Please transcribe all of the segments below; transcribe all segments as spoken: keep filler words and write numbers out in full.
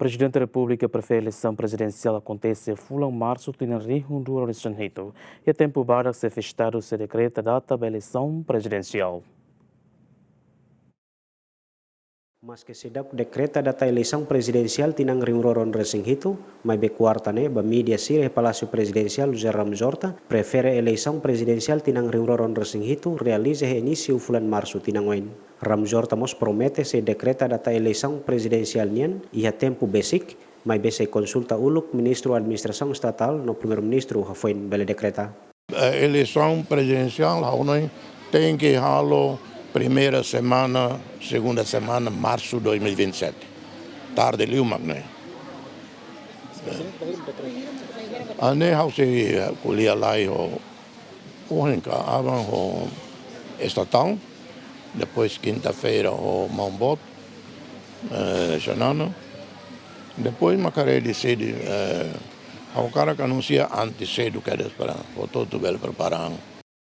Prezidente Repúblika prefere eleisaun prezidensiál akontese fulan Marsu tinan rihun rua ruanulu-resin-hitu, iha tempu badak sei festadu sei dekreta data ba eleisaun prezidensiál. Maske seidauk dekreta data eleisaun prezidensiál tinan rihun rua ruanulu-resin-hitu, maibé kuarta ne'e ba mídia sira iha Palásiu Prezidensiál José Ramos Horta prefere eleisaun prezidensiál tinan rihun rua ruanulu-resin-hitu realiza iha inísiu fulan Marsu tinan oin. Ramos Horta mós promete sei dekreta data eleisaun prezidensiál nian iha tempu besik, maibé sei konsulta uluk Ministru Administrasaun Estatál no Primeiru-Ministru hafoin bele dekreta. Eh, eleisaun prezidensiál ha'u hanoin tenke halo primeira semana, segunda semana, Marsu dois mil e vinte e sete. Tarde liu mak ne'e. Ne'e ha'u sei, eh, ko'alia lai ho, ohin ka aban ho Estatál, depois kinta-feira ho Maun Boot, eh, Xanana. Depois mak haree deside, eh, ha'u hakarak anunsia antes sedu kedas para hotu-hotu bele prepara an.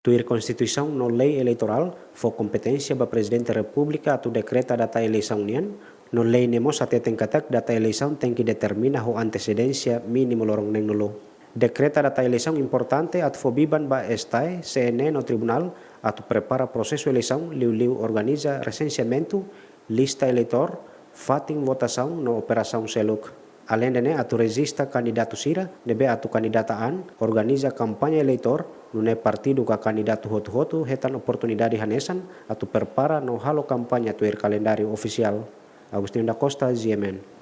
Tuir Konstituisaun no lei eleitorál, fó kompeténsia ba Prezidente Repúblika atu dekreta data eleisaun nian, no lei ne'e mós hateten katak data eleisaun tenke determina ho antesedénsia mínimu loron neen-nulu. Dekreta data eleisaun importante atu fó biban ba STAE, CNE no tribunál atu prepara prosesu eleisaun, liuliu organiza resenseamentu, lista eleitór, fatin votasaun no operasaun seluk. Aleinde ne'e atu rejista kandidatu sira ne'ebé atu kandidata an, organiza kampaña eleitór, nune'e partidu ka kandidatu hotu-hotu hetan oportunidade hanesan atu prepara no halo kampaña tuir kalendáriu ofisiál. Agostinho da Costa, GMN.